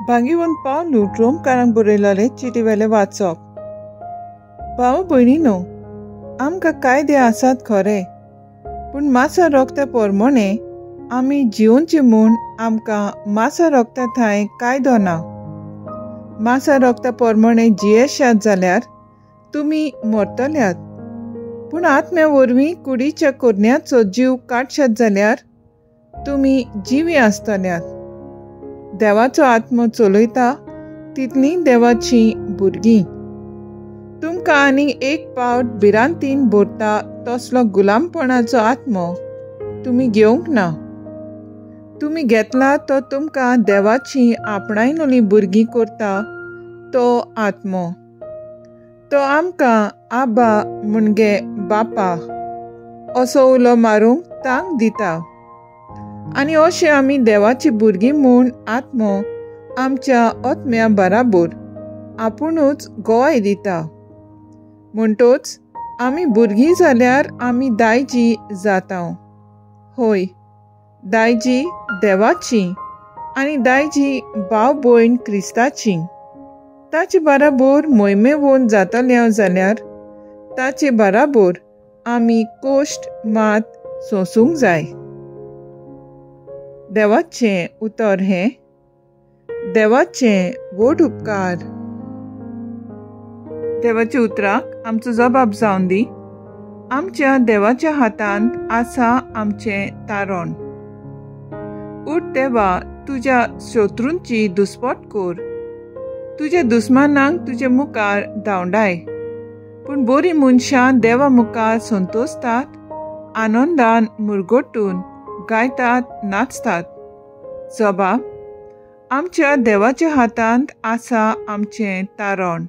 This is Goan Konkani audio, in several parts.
भांगीवन पावलू रोमकारांक बरयलेले चिटीवेले वाचप. भाव भयणीनो, आमकां कायदे आसात खरे, पूण मासा रोगता पोरमोणे आमी जिवनचे म्हूण आमकां मासा रोगता थंय कायदो ना. मासा रोगता पोरमोणे जियेशात जाल्यार तुमी मरतल्यात, पूण आत्म्या वरवीं कुडीच्या कोरण्याचो जीव काडशात जाल्यार तुमी जिवी आसतल्यात. देवाचो आत्मो चलयता तितलीं देवाचीं भुरगीं. तुमकां आनी एक पावट भिरांतीन भरता तसलो गुलामपणाचो आत्मो तुमी घेवंक ना. तुमी घेतला तो तुमकां देवाची आपणायनली भुरगीं करता तो आत्मो. तो आमकां आबा म्हणजे बापा असो उलो मारूंक तांक दिता आनी अशें आमी देवाची भुरगीं म्हूण आत्मो आमच्या आत्म्या बराबर आपुणूच गोवाय दिता. म्हणटोच आमी भुरगीं जाल्यार आमी दायजी जाता. होय, दायजी देवाची आनी दायजी भाव भयण क्रिस्ताची. ताचे बराबर मोहिमेवन जातले जाल्यार ताचे बराबर आमी कोश्ट मात सोंसूंक जाय. देवाचें उतर हें देवाचें व्हड उपकार. देवाच्या उतराक आमचो जबाब जावन दी. आमच्या देवाच्या हातांत आसा आमचें तारण. उठ देवा, तुज्या शत्रूंची दुस्पट कर, तुज्या दुस्मानांक तुजे मुखार धांवडाय. पूण बरीं मनशां देवा मुखार संतोषतात, आनंदान मुरगटून गायतात, नाचतात. जबाब, आमच्या देवाच्या हातांत आसा आमचें तारण.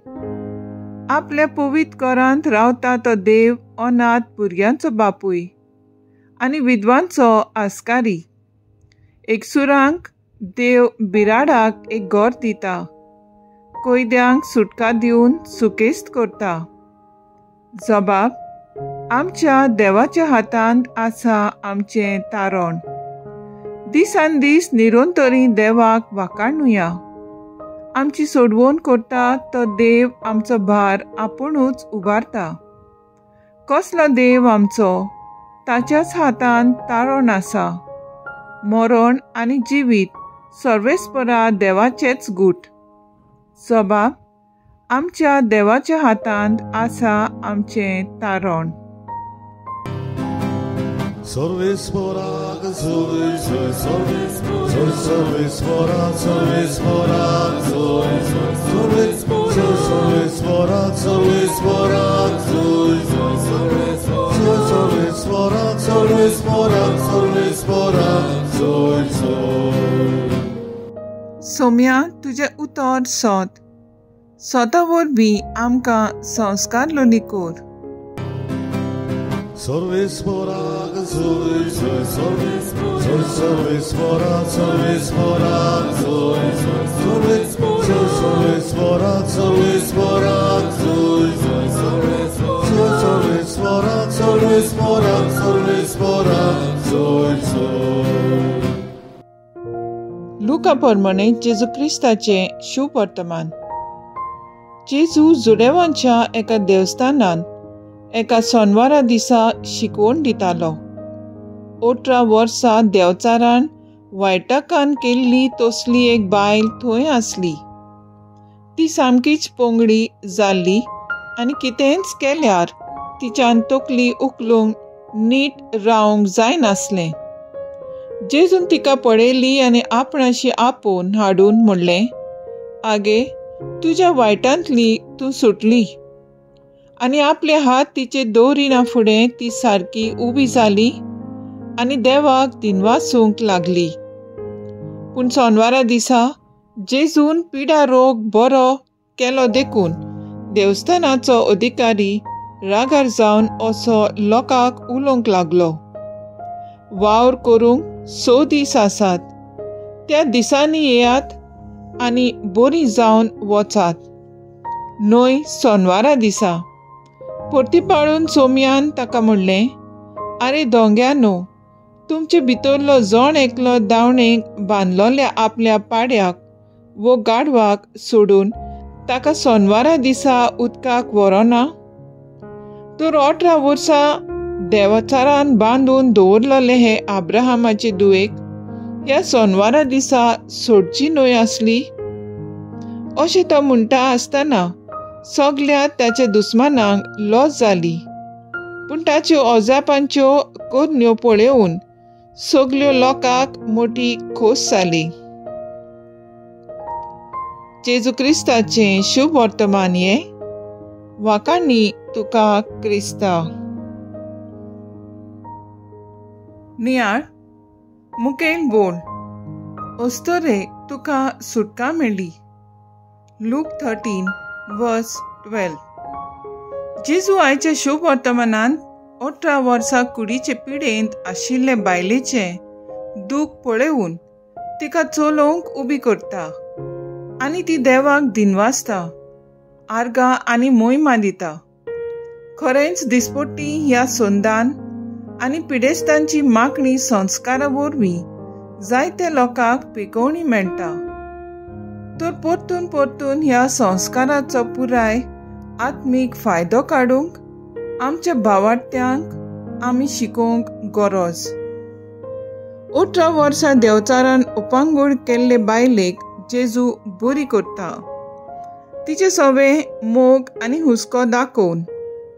आपल्या पवित्र घरांत रावता तो देव अनाथ भुरग्यांचो बापूय आनी विद्वांचो आस्कारी. एकसुरांक देव बिराडाक एक घर दिता, कैद्यांक सुटका दिवन सुकेस्त करता. जबाब, आमच्या देवाच्या हातांत आसा आमचें तारण. दिसान दीस निरंतरी देवाक वाखाणुया. आमची सोडवण करता तो देव आमचो भार आपुणूच उबारता. कसलो देव आमचो, ताच्याच हातांत तारण आसा. मरण आनी जिवीत सर्वेस्परा देवाचेच गूट. जबाब, आमच्या देवाच्या हातांत आसा आमचें तारण. सर्वेस्पराक जोय जोय जोय सर्वेस्परा सर्वेस्पराक जोय जोय सर्वेस्परा सर्वेस्पराक जोय जोय सर्वेस्परा सर्वेस्पराक सर्वेस्पराक जोय जोय. सोम्या, तुजें उतर सोत सोता वरवीं आमकां संस्कार लोली कर. सर्वेस्पराक जोय जोय जोय सर्वेस्परा सर्वेस्पराक जोय जोय सर्वेस्परा सर्वेस्पराक जोय जोय सर्वेस्परा सर्वेस्पराक सर्वेस्पराक जोय जोय. लुका प्रमाणे जेजू क्रिस्ताचें शुभवर्तमान. जेजू जुडेवांच्या एका देवस्थानांत एका सोनवारा दिसा शिकवण दितालो. 18 वर्सां देवचारान वायटकान केल्ली तसली एक बायल थंय आसली. ती सामकीच पोंगडी जाल्ली आनी कितेंच केल्यार तिच्यान तकली उखलूंक नीट रावंक जायनासलें. जेजून तिका पळयली आनी आपणाशी आपोवन हाडून म्हणलें, आगे, तुज्या वायटांतली तूं सुटली. आनी आपले हात तिचे दवरिना फुडें ती सारकी उबी जाली आनी देवाक दिनवासूंक लागली. पूण सोनवारा दिसा जेजून पिडा रोग बरो केलो देखून देवस्थानाचो अधिकारी रागार जावन असो लोकांक उलोवंक लागलो, वावर करूंक 6 दीस आसात, त्या दिसांनी येयात आनी बरी जावन वचात, न्हय सोनवारा दिसा. परती पाळून सोमयान ताका म्हणलें, आरे दोंग्यानो, तुमचे भितरलो जण एकलो दावणेक बांदलोल्या आपल्या पाड्याक वो गाडवाक सोडून ताका सोनवारा दिसा उदकाक व्हरोना? तर 18 वर्सां देवचारान बांदून दवरलेले हे आब्राहामाचे दुवेक ह्या सोनवारा दिसा सोडची न्हय आसली? अशें तो म्हणटा आसतना सगल्या ताच्या दुस्मानांक लज जाली, पूण ताच्यो अजापांच्यो करण्यो पळोवन सगल्यो लोकांक मोटी खोस जाली. जेजू क्रिस्ताचें शुभ वर्तमान हें. वाकांनी तुका क्रिस्ता. नियाळ मुखेल बोल. अस्तोरे तुका सुटका मेळ्ळी. लूक 13:12. जेजू आयच्या शुभ वर्तमानांत 18 वर्सां कुडीचे पिडेंत आशिल्ले बायलेचें दूख पळोवन तिका चलोवंक उबी करता आनी ती देवाक दिनवासता, आर्गां आनी मोहिमा दिता. खरेंच दिसपट्टी ह्या संदान आनी पिडेस्तांची मागणी संस्कारा वरवीं जायते लोकांक पिकोवणी मेळटा. तर परतून परतून ह्या संस्काराचो पुराय आत्मीक फायदो काडूंक आमच्या भावार्थ्यांक आमी शिकोवंक गरज. 18 वर्सां देवचारान उपांगूळ केल्ले बायलेक जेजू बरी करता. तिचे सवे मोग आनी हुस्को दाखोवन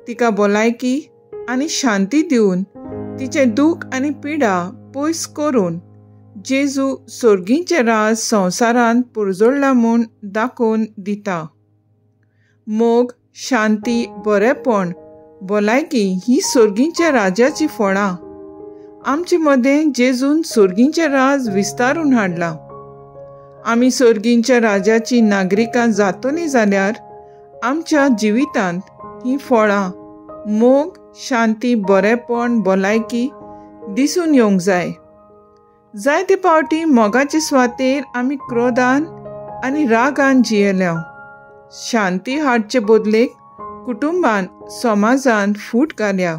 तिका भलायकी आनी शांती दिवन तिचें दूख आनी पिडा पयस करून जेजू सर्गीचें राज संवसारांत पुरजोडला म्हूण दाखोवन दिता. मोग, शांती, बरेपण, भलायकी ही सर्गीच्या राजाची फळां. आमचे मदें जेजून सर्गीचें राज विस्तारून हाडलां. आमी सर्गीच्या राजाची नागरिकां जातली जाल्यार आमच्या जिवितांत ही फळां मोग, शांती, बरेपण, भलायकी दिसून येवंक जाय. जायते फावटी मोगाचे सुवातेर आमी क्रोधान आनी रागान जियेल्या. शांती हाडचे बदलेक कुटुंबान, समाजान फूट घाल्या.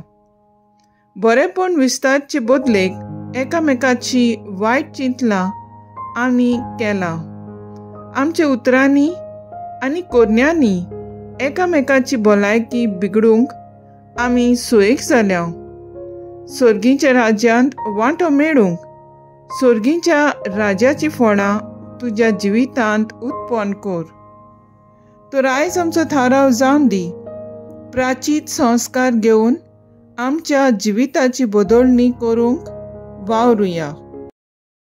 बरेपण विस्तारचे बदलेक एकामेकाची वायट चिंतलां आमी केलां. आमच्या उतरांनी आनी करण्यांनी एकामेकाची भलायकी बिगडूंक आमी सोयीक जाल्या. सर्गीच्या राज्यांत वांटो मेळूंक सर्गीच्या राजाची फळां तुज्या जिवितांत उत्पन्न कर. तर आयज आमचो थाराव जावन दी, प्राचीत संस्कार घेवन आमच्या जिविताची बदलणी करूंक वावरुया.